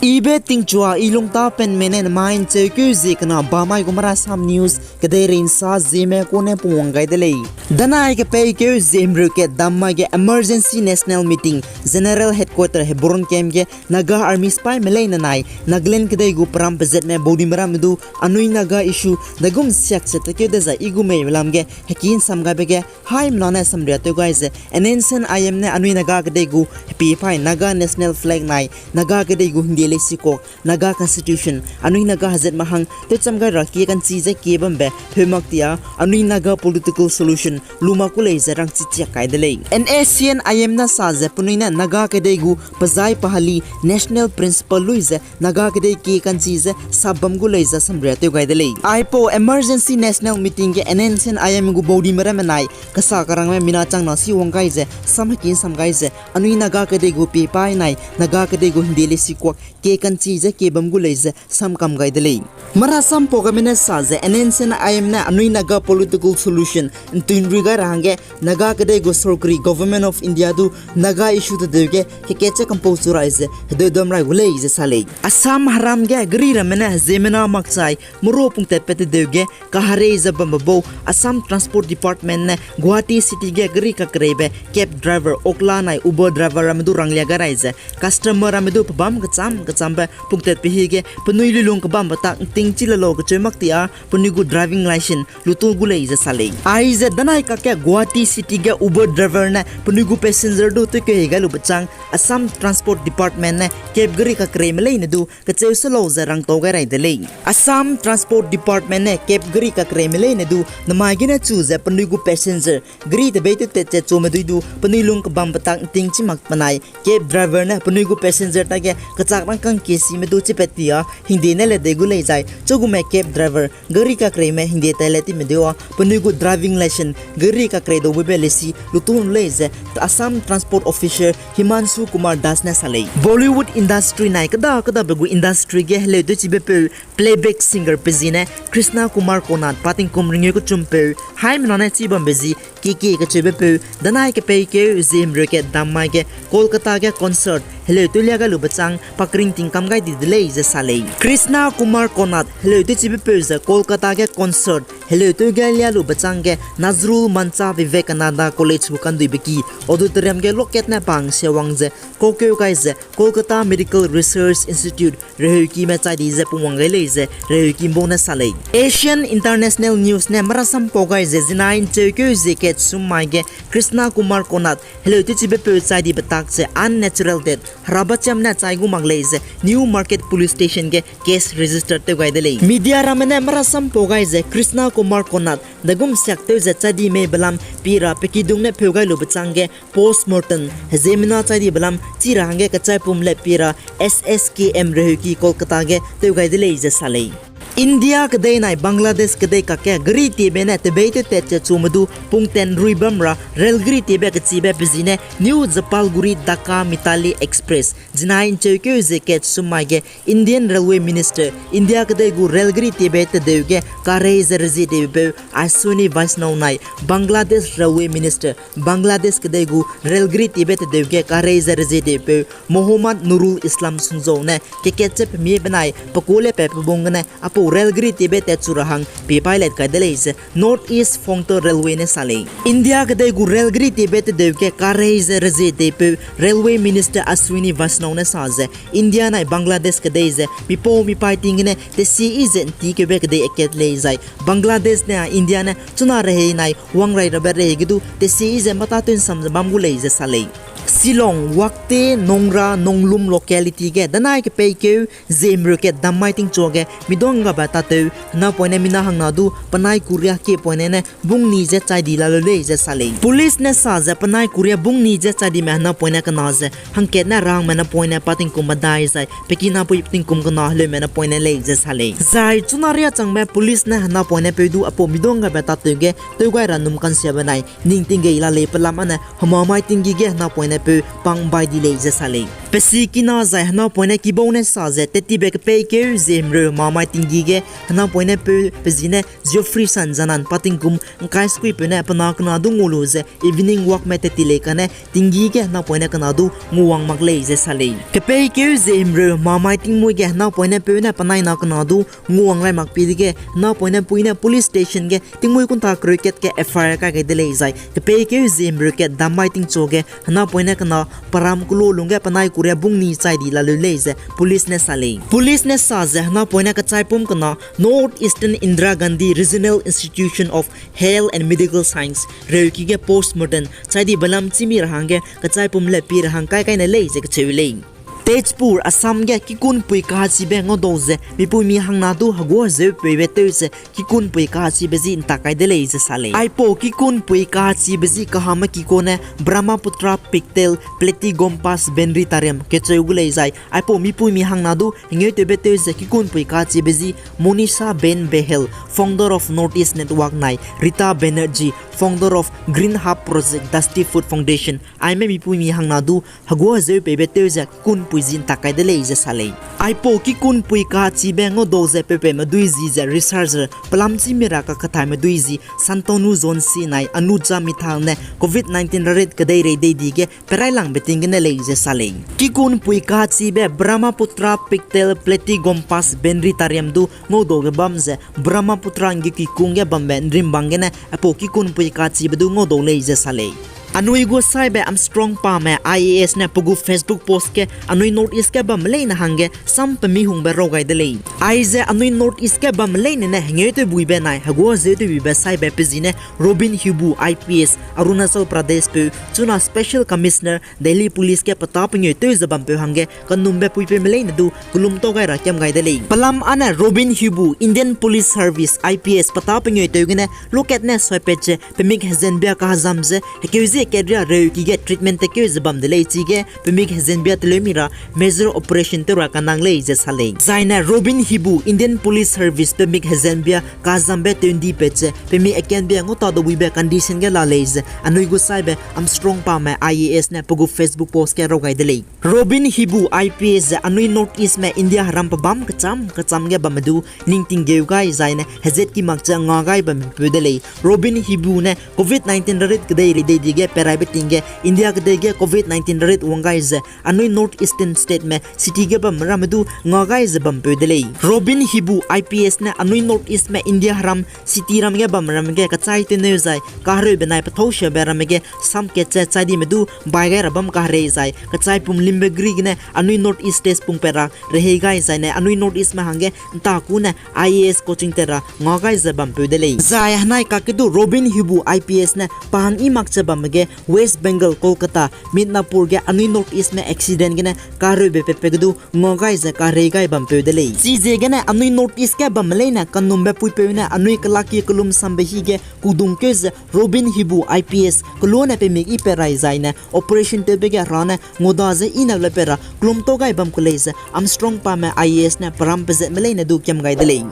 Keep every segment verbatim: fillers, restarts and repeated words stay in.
Ibe tingchua i lungta penme ne nemai ncheukeu zie kena bamai gu Marasam News kedeirei nsa zieme kune pungwang gai de lei. Danai kepeikeu ziemreu kat dammai ge Emergency National Meeting, General Headquarter Hebron Camp ge Naga Army sipaime leine nai Nagaland kedei gu peram pezetme baudime ramme du anui Naga issue dagum siak ze tekeu dezai i gu meibe lam ge heki nsam gaibe ge haimena ne samria tew gai ze N S C N I M ne anui Naga kedei gu hepie paî Naga National Flag nai Naga kedei gu hingde leisikuak Naga Constitution, anui Naga hezatme hang tewcham gai ra kie kanchi ze kie bambe pheu mak tia anui Naga political solution lu mak gu lei ze rangchi chiak kai de lei. N S C N I M ne sa ze penui ne Naga kedei gu pezai pahali national principle lui ze Naga kedei kie kanchi ze sap bam gu lei ze samria tew gai de lei. Aipau Emergency National Meeting ge N S C N I M gu baudime ramme nai kesa karangme mina chang na si wang gai ze sam heki nsam gai ze anui Naga kedei gu pie paî nai Naga kedei gu hingde leisikuak kie kanchi ze kie bam gu lei ze sam kam gai de lei. Marasam pau gaime ne sa ze N S C N I M ne anui Naga political solution ntuinrui gai ra hangge Naga kedei gu sorkari Government of India du Naga issue tedeu ge kekatche kampau chu rai ze hedeu dam rai gu lei ze sa lei. Assam heram ge geri ramme ne heziemmena makchai merua pungtatbe tedeu ge kaherei ze bambe bau Assam Transport Department ne Guwahati City ge geri kakereibe cab driver, Ola nai Uber driver ramme du ranglia gai rai ze customer ramme du pebâm kecham kechambe pungtatbe hige penui luilung kebambe tak ntingchi le lau kecheu mak tia penui gu driving license lutu gu lei ze sa lei. Aize danai kakge Guwahati City ge Uber driver ne penui gu passenger du tewkeu hei gai lube chang Assam Transport Department ne cab geri kakereime leine du kecheu se lau ze rangtau gai rai de lei. Assam Transport Department ne cab geri kakereime leine du nemai gene chu ze penui gu passenger geri tebeî tewtat ze chume dui du penui lung kebambe tak ntingchi mak benai cab driver ne penui gu passenger tage kechak rangkâng kesime du chipat tia hingde ne le dei gu lei zai chugume cab driver geri kakereime hingde tai le time deu a penui gu driving license geri kakerei dau bube lesi lutu lei ze Assam Transport Officer Himanshu Kumar Das ne sa lei. Bollywood industry nai keda kedabe gu industry ge heleu tewchibe peu playback singer pe zi ne Krishna Kumar Konath pa tingkum ringeu kechumpeu haimena ne chi bambe zi keke kecheube peu danai kepeikeu ziemreu kat dammai ge Kolkata ge concert heleu tewlia gai lube chang pa keringting kam gai di de lei ze sa lei. Krishna Kumar Konath heleu tewchibe peu ze Kolkata ge concert heleu tewgalia lube chang ge Nazrul Mancha Vivekananda College gu kanduibe ki auditorium ge lokat ne pang siawang ze kaukeu gai ze Kolkata Medical Research Institute reheukime chai di ze pungwang gai lei ze reheuki mbau ne sa lei. Asian International News ne marasam pau gai ze zinai ncheukeu zie kat summai ge Krishna Kumar Konath heleu tewchibe peu chai dibe tak ze unnatural death herabachiam ne chai gu mak lei ze New Market Police Station ge case register tew gai de lei. Media ramme ne marasam pau gai ze Krishna Kumar Konath dagum siak tew ze chai di meibe lam pi ra pe kidung ne pheu gai lube chang ge postmortem heziemmena chai dibe lam chi ra hangge kechaipum le pi ra S S K M reheuki Kolkata ge tew gai de lei ze sa lei. India kedei nai Bangladesh kedei kakge geri tiebe ne tebeî tewtat ze chume du pungten rui bam ra rail geri tiebe kechibe pe zi ne New Jalpaiguri Dhaka Mitali Express zinai ncheukeu zie kat summai ge Indian Railway Minister, India kedei gu rail geri tiebe tedeu ge karei ze rezie tiebe peu Ashwini Vaishnaw nai Bangladesh Railway Minister, Bangladesh kedei gu rail geri tiebe tedeu ge karei ze rezie tiebe peu Mohammad Nurul Islam sungzau ne kekatche pemie benai pekule pe pebung gene apau rail geri tiebe tat chu ra hang pie pai lat kai de lei ze North East Frontier Railway ne sa lei. India kedei gu rail geri tiebe tedeu ge karei ze rezie tiebe peu Railway Minister Ashwini Vaishnaw ne sa ze India nai Bangladesh kedei ze mipau mipai ting gene tesiyi ze nti keube kedei akat lei zai Bangladesh ne a India ne chuna rehei nai wangrai rabe rehei ge du tesiyi ze mata tew'nsam ze bam gu lei ze sa lei. Shillong, Wakte, Nongra, Nonglum locality ge danai kepeikeu ziemreu kat dammai tingchua ge miduanggabe tatew henapoine mina hangna du penai kuria kiepoine ne bung ni ze chai di laleu lei ze sa lei. Police ne sa ze penai kuria bung ni ze chai dime henapoine kena ze hangkat ne rangme napoine pa tingkum medai zai pe kinapui tingkum kena heleume napoine lei ze sa lei. Zai chuna riâ changbe police ne henapoine peu du apau miduanggabe tatew ge tewgai ra num kansiabe nai ning tinggei la lei pelam ane hemamai tinggi ge henapoine peu pang bai di lei ze sa lei. Pe sikina zai henapoine kibau ne sa ze, tettibe kepeikeu zie himreu mamai tinggi ge henapoine peu pe zi ne Geoffreyson Zanan pa tingkum ’ngkai sekuipeu ne pe na kena du ngu lu ze evening walkme tetti lei kane tinggi ge henapoine kena du nguwang mak lei ze sa lei. Kepeikeu zie himreu mamai tingmuî ge henapoine peu ne penai na kena du nguwang rai mak pi dege henapoine pui ne police station ge tingmuî kunta kereu kat ge F I R kai gai de lei zai kepeikeu zie himreu kat dammai tingchu ge henapoine kena peram kelu lungge penai kuria bung ni chai di laleu lei ze police ne sa lei. Police ne sa ze henapoine kechaipum kena North Eastern Indira Gandhi Regional Institute of Health and Medical Science reuki ge postmortem chai dibe lam chî mi ra hangge kechaipum le pi ra hang kai kai ne lei ze kacheu lei. Tezpur, Assam ge kikunpui kahachibe ngaudau ze mipuimi hangna du hegua zeu peibe tew ze kikunpui kahachibe ji ’ntak kai de lei ze sa lei. Aipau kikunpui kahachibe ji kahame kiko ne Brahmaputra Pigtail Platygompus benritarum kecheu gu lei zai aipau mipuimi hangna du hengeutewbe tew ze kikunpui kahachibe ji Monisha Ben Behel, founder of North East Network nai Rita Banerjee, founder of Green Hub Project, Dusty Food Foundation, aime mipuimi hangna du hegua zeu peibe tew ze kikunpui ji ’ntak kai de lei ze sa lei. Aipau kikunpui kahachibe ngaudau ze peupeume dui ji ze researcher pelam chî mi ra kakathaime dui ji Santanu Joshi nai Anuja Mittal ne covid nineteen rarit kedeirei dei di ge perailangbe ting gene lei ze sa lei. Kikunpui kahachibe Brahmaputra Pigtail Platygompus benritarum du ngaudau ge bam ze Brahmaputra ’nggi kikung ge bambe ’nrimbang gene aipau kikunpui kahachibe du ngaudau lei ze sa lei. Anui gu saibe Armstrong Pame I A S ne pe gu Facebook post ge anui North East ge bamme leine hangge sam pe mi hungbe raw gai de lei. Aize anui North East ge bamme leine ne hengeutewbuibe nai hegua zeu tewbuibe saibe pe zi ne Robin Hibu I P S, Arunachal Pradesh peu, chuna Special Commissioner, Delhi Police ge petâ pengeu tew ze bampeu hangge kanumbe puipeume leine du kelum tau gai ra kiam gai de lei. Pelam âne Robin Hibu, Indian Police Service, I P S, petâ pengeu tew gene lokat ne suipat ze pemik hezenbia kahezam ze hekeu zie kat ria reuki ge treatment tekeu ze bam de lei chige pemik hezenbia teleu mi ra major operation tew ra kanang lei ze sa lei. Zaine Robin Hibu, Indian Police Service, pemik hezenbia kahezambe twenty pat ze pemik akanbia ngau ta dabuibe condition ge la lei ze anui gu saibe Armstrong Pame I A S ne pe gu Facebook post ge raw gai de lei. Robin Hibu I P S ze anui North Eastme India heram pebâm kecham kecham ge bamme du ningting geu gai zaine hezat ki mak ze nga gai bampeu de lei. Robin Hibu ne covid nineteen rarit kedeirei dei di ge peraibe ting ge India kedei ge covid nineteen rarit wang gai ze anui North Eastern stateme city ge bamme ramme du nga gai ze bampeu de lei. Robin Hibu I P S ne anui North Eastme India heram city ram ge bamme ramme ge kechai teneu zai kahereube nai pethâusiabe ramme ge samkat ze chai dime du bai gai ra bam kaherei zai kechai pum limbe gri gene anui North East states pungpat ra rehei gai zaine anui North Eastme hangge ’ntaku ne I A S coaching tat ra nga gai ze bampeu de lei. Zai henai kakge du Robin Hibu I P S ne pa hang i mak ze bamme ge West Bengal, Kolkata, Midnapur ge anui North Eastme accident gene kahereube patbe ge du nga gai ze kaherei gai bampeu de lei. Chiziegene anui North East ge bamme leine kanumbe puipeu ne anui kelaki kelum sambe hi ge kudungkeu ze Robin Hibu I P S keloane pemik i pat rai zaine operation tewbe ge herane nguda ze i nap le pat ra kelum tau gai bam ku lei ze Armstrong Pame I A S ne peram pezatme leine du kiam gai de lei.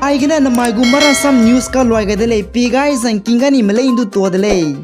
Aigene namai gu Marasam News kaluai gai de lei, pi gai zangking ganime lei ’ndu tua de lei.